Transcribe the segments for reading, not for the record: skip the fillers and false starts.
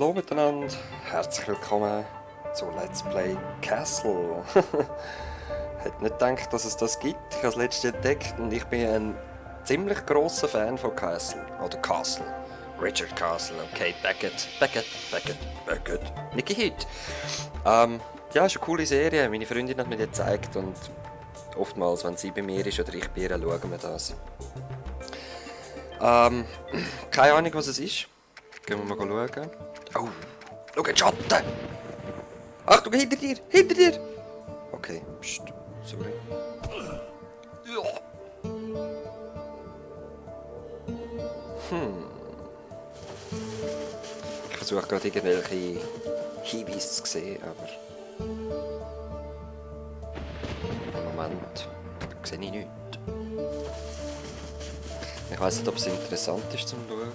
Hallo miteinander, herzlich willkommen zu Let's Play Castle. Hätte nicht gedacht, dass es das gibt. Ich habe es letztens entdeckt und ich bin ein ziemlich grosser Fan von Castle. Oder Castle. Richard Castle und Kate Beckett. Beckett. Nicky Hit. Ja, ist eine coole Serie. Meine Freundin hat mir die gezeigt und oftmals, wenn sie bei mir ist oder ich bei ihr, schauen wir das. Keine Ahnung, was es ist. Gehen wir mal schauen. Oh, schau den Schatten! Achtung, hinter dir! Hinter dir! Okay, pst, sorry. Ich versuche gerade irgendwelche Hinweise zu sehen, aber im Moment sehe ich nichts. Ich weiss nicht, ob es interessant ist zum Schauen.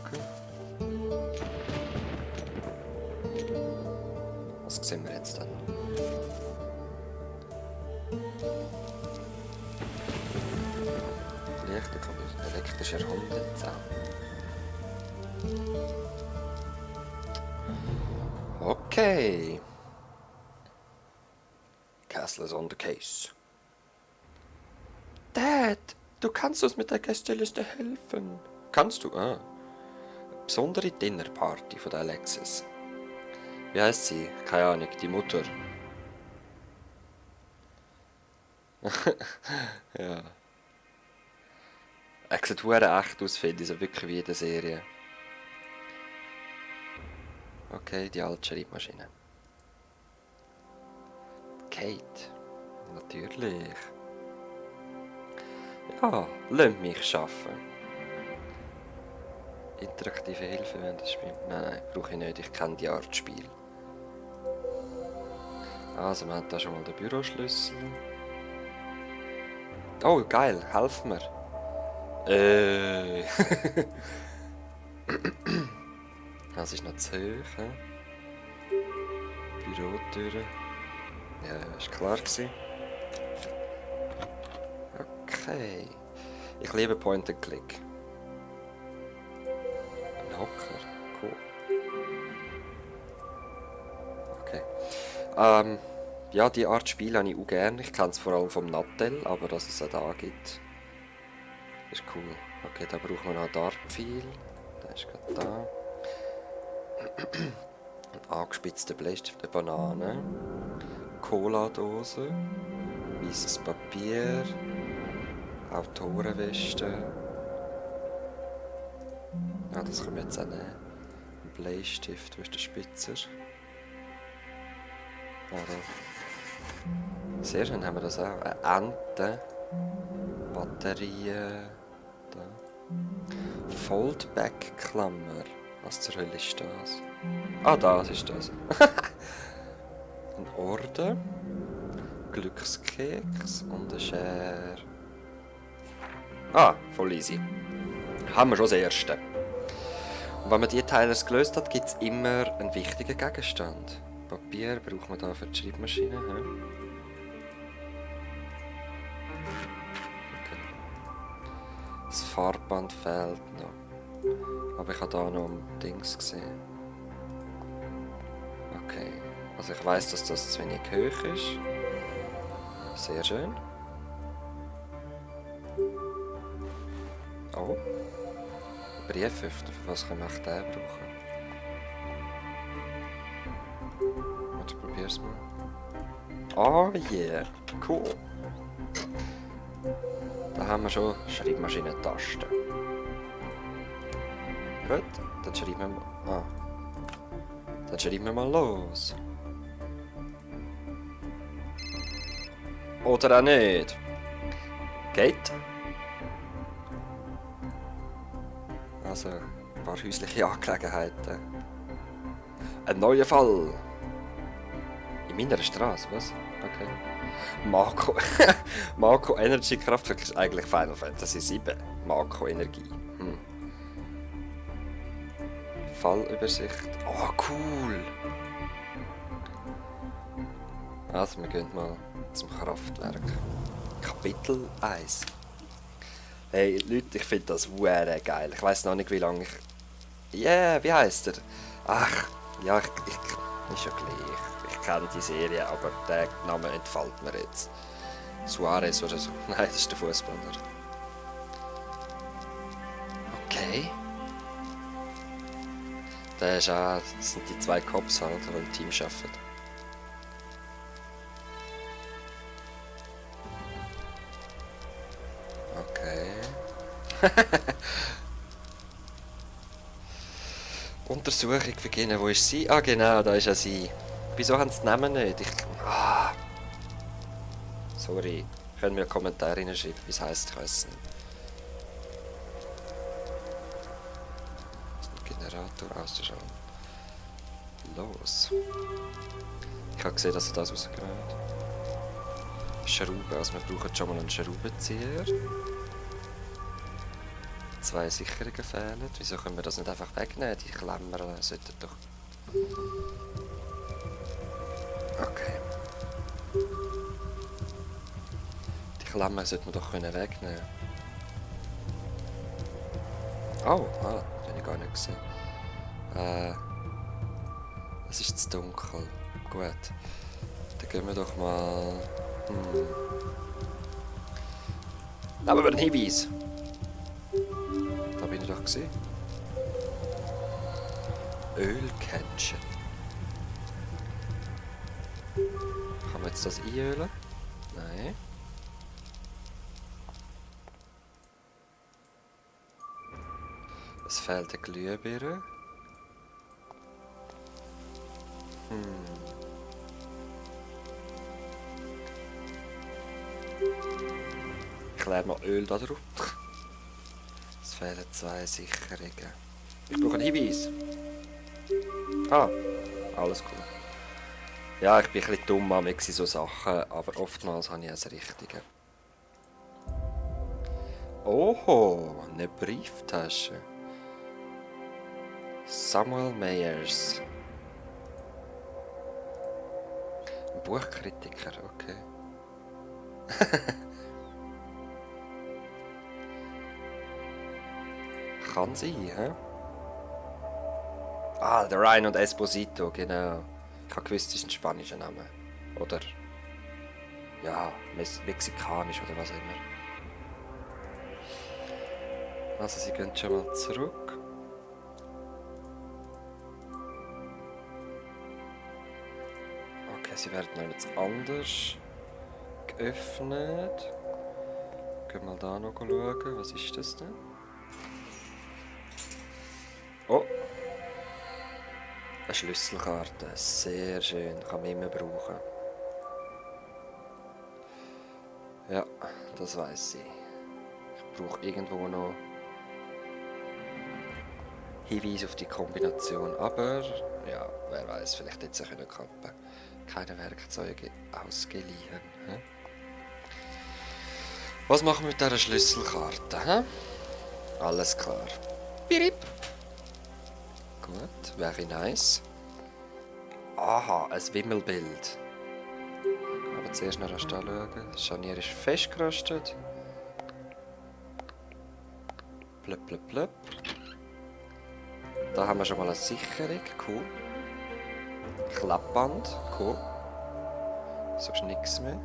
Was sehen wir jetzt dann? Lichter kann ich elektrisch erhalten. Okay. Castle is on the case. Dad, du kannst uns mit der Gästeliste helfen. Kannst du? Ah. Besondere Dinnerparty von der Alexis. Wie heißt sie? Keine Ahnung, die Mutter. Ja. Er sieht verdammt echt aus, finde ich, so wirklich wie in der Serie. Okay, die alte Schreibmaschine. Kate. Natürlich. Ja, lass mich arbeiten. Interaktive Hilfe während des Spiels. Nein, brauche ich nicht, ich kenne die Art Spiel. Also, wir haben da schon mal den Büroschlüssel. Oh, geil, helf mir. Das ist noch zu hoch. Bürotüre. Ja, ist klar gewesen. Okay. Ich liebe Point and Click. Ein Hocker. Cool. Okay. Ja, die Art Spiel habe ich auch gerne. Ich kenne es vor allem vom Nattel, aber dass es auch da gibt, ist cool. Okay, da brauchen wir noch einen Dartpfeil. Der ist gerade da. Ein angespitzter Bleistift, eine Banane. Cola-Dose. Weißes Papier. Autorenweste. Ja, das können wir jetzt auch nehmen. Ein Bleistift, wo ist der Spitzer? Sehr schön haben wir das auch. Eine Ente. Batterien. Da. Foldback-Klammer. Was zur Hölle ist das? Ah, das ist das. Ein Orden. Glückskeks und eine Schere. Ah, voll easy. Haben wir schon das erste. Und wenn man die Teile gelöst hat, gibt es immer einen wichtigen Gegenstand. Papier braucht man da für die Schreibmaschine. Okay. Das Farbband fehlt noch. Aber ich habe da noch ein Dings gesehen. Okay. Also ich weiss, dass das zu wenig hoch ist. Sehr schön. Oh. Briefhefte, für was kann man den brauchen? Warte, probier's mal. Oh yeah, cool. Da haben wir schon Schreibmaschinentasten. Gut, dann schreiben wir mal. Ah. Dann schreiben wir mal los. Oder auch nicht. Geht. Also, ein paar häusliche Angelegenheiten. Ein neuer Fall. In meiner Straße, was? Okay. Marco. Marco Energy Kraftwerk ist eigentlich Final Fantasy 7. Marco Energie. Fallübersicht. Oh, cool. Also, wir gehen mal zum Kraftwerk. Kapitel 1. Hey Leute, ich finde das sehr geil. Ich weiss noch nicht, wie lange ich... Yeah, wie heisst er? Ach, Ja, ist ja gleich. Ich kenne die Serie, aber der Name entfällt mir jetzt. Suarez oder so. Nein, das ist der Fußballer. Okay. Das sind die zwei Cops halt, die im Team arbeiten. Okay. Untersuchung beginnen. Wo ist sie? Ah genau, da ist ja sie. Wieso haben sie den Namen nicht? Sorry. Können wir einen Kommentar reinschreiben, wie es heisst, ich weiß es nicht. Generator auszuschalten. Los. Ich habe gesehen, dass er das rausgenommen hat. Schrauben, also wir brauchen schon mal einen Schraubenzieher. 2 Sicherungen fehlen. Wieso können wir das nicht einfach wegnehmen? Die Klemmer sollten doch... Okay. Die Klemmer sollten wir doch wegnehmen. Oh, das habe ich gar nicht gesehen. Es ist zu dunkel. Gut. Dann gehen wir doch mal... Nehmen wir einen Hinweis. Da bin ich doch gesehen. Ölkännchen. Kann man jetzt das einölen? Nein. Es fehlt eine Glühbirne. Ich leere mal Öl da drauf. Es fehlen 2 Sicherungen. Ich brauche einen Hinweis. Alles cool. Ja, ich bin ein bisschen dumm an so Sachen, aber oftmals habe ich das Richtige. Oho, eine Brieftasche. Samuel Meyers. Ein Buchkritiker, okay. Kann sein, hä? Der Ryan und Esposito, genau. Ich habe gewusst, das ist ein spanischer Name. Oder... ja, mexikanisch oder was auch immer. Also, sie gehen schon mal zurück. Okay, sie werden noch jetzt anders geöffnet. Gehen wir mal da noch schauen. Was ist das denn? Oh! Eine Schlüsselkarte. Sehr schön. Kann man immer brauchen. Ja, das weiss ich. Ich brauche irgendwo noch Hinweis auf die Kombination. Aber, ja, wer weiß, vielleicht hätte es klappen können. Keine Werkzeuge ausgeliehen. He? Was machen wir mit dieser Schlüsselkarte? He? Alles klar. Birip. Gut, very nice. Aha, ein Wimmelbild. Aber zuerst noch anschauen. Das Scharnier ist festgerostet. Blöp, blöp, blöp. Da haben wir schon mal eine Sicherung. Cool. Klappband. Cool. Sonst nichts mehr.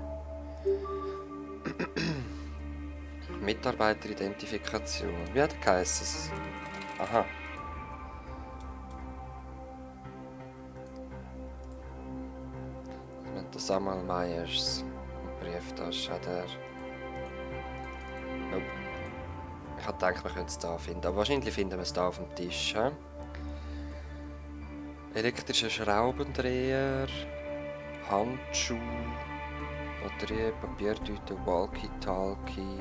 Mitarbeiteridentifikation. Wie hat er geheißen? Aha. Der Samuel Meyers. Brieftasche hat er. Nope. Ich habe gedacht, wir können es hier finden. Aber wahrscheinlich finden wir es hier auf dem Tisch. He? Elektrischer Schraubendreher. Handschuh. Batterie, Papiertüte, Walkie-Talkie.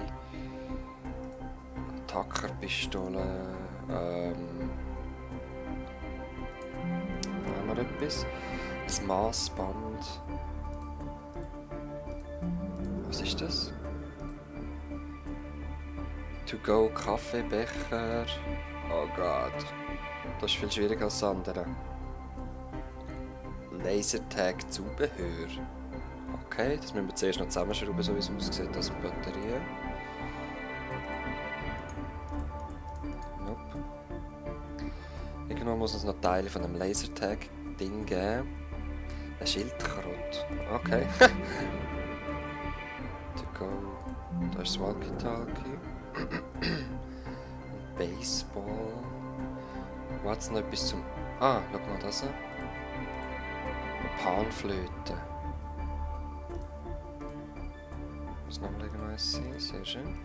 Attackerpistole. Haben wir etwas? Ein Maßband. Was ist das? To-go Kaffeebecher. Oh Gott. Das ist viel schwieriger als das andere. Lasertag Zubehör. Okay, das müssen wir zuerst noch zusammenschrauben, so wie es aussieht, als Batterie. Nope. Irgendwo muss es noch Teile von einem Lasertag Ding geben. Ein Schildkröte. Okay. To go. Da ist das Walkie-Talkie. Baseball. Wo hat es noch etwas zum... Ah, schau mal das an. Panflöte. Muss noch mal sein, sehr schön.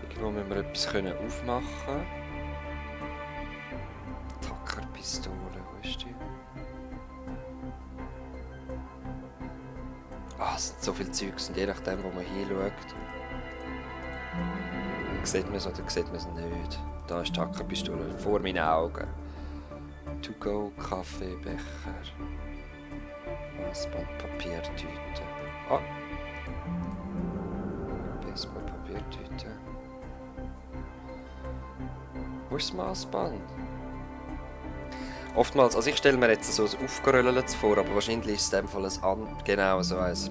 Irgendwo müssen wir etwas aufmachen können. Tackerpistole, wo ist die? Ah, es sind so viele Zeugs und je nachdem, wo man hinschaut, sieht man es oder sieht man es nicht. Da ist die Tackerpistole vor meinen Augen. To-go, Kaffeebecher. Maßband, Papiertüte. Ah! Baseball, Papiertüte. Wo ist das Maßband? Oftmals, also ich stelle mir jetzt so ein aufgerolletes vor, aber wahrscheinlich ist es in dem Fall genau so eins.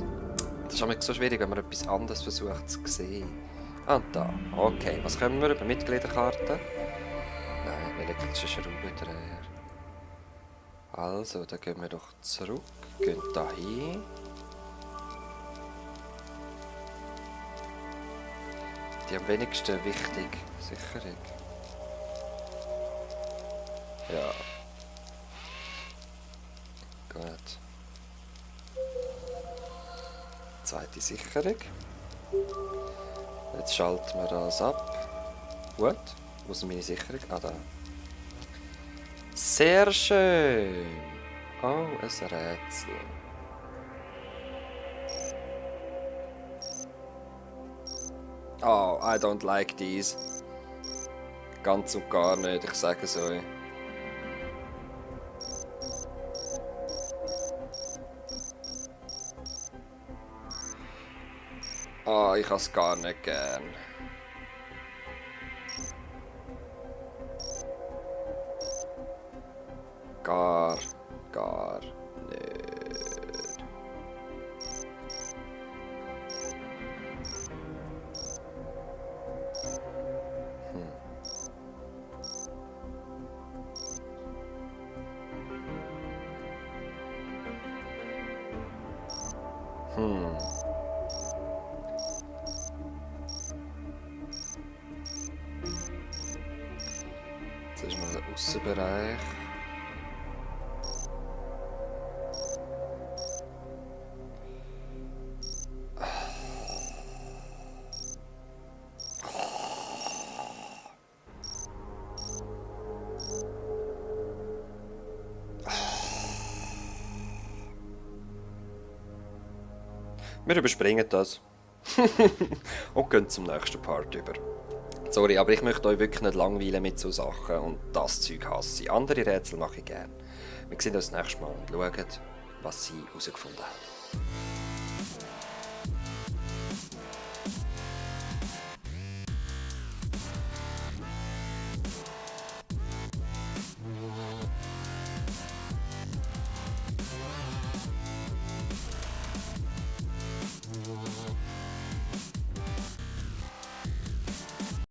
Das ist immer so schwierig, wenn man etwas anderes versucht zu sehen. Ah, da. Okay, was können wir über Mitgliederkarte? Nein, elektrische Schraubendreher. Also, dann gehen wir doch zurück, gehen da hin. Die am wenigsten wichtig, Sicherung. Ja. Gut. Zweite Sicherung. Jetzt schalten wir das ab. Gut. Wo ist meine Sicherung? Ah, da. Sehr schön. Oh, ein Rätsel. Oh, I don't like these. Ganz und gar nicht, ich sage es euch. Oh, ich habe es gar nicht gern. Gar nicht. Jetzt ist mal der Aussenbereich. Wir überspringen das. Und gehen zum nächsten Part über. Sorry, aber ich möchte euch wirklich nicht langweilen mit so Sachen und das Zeug hasse ich. Andere Rätsel mache ich gerne. Wir sehen uns das nächste Mal und schauen, was sie herausgefunden haben.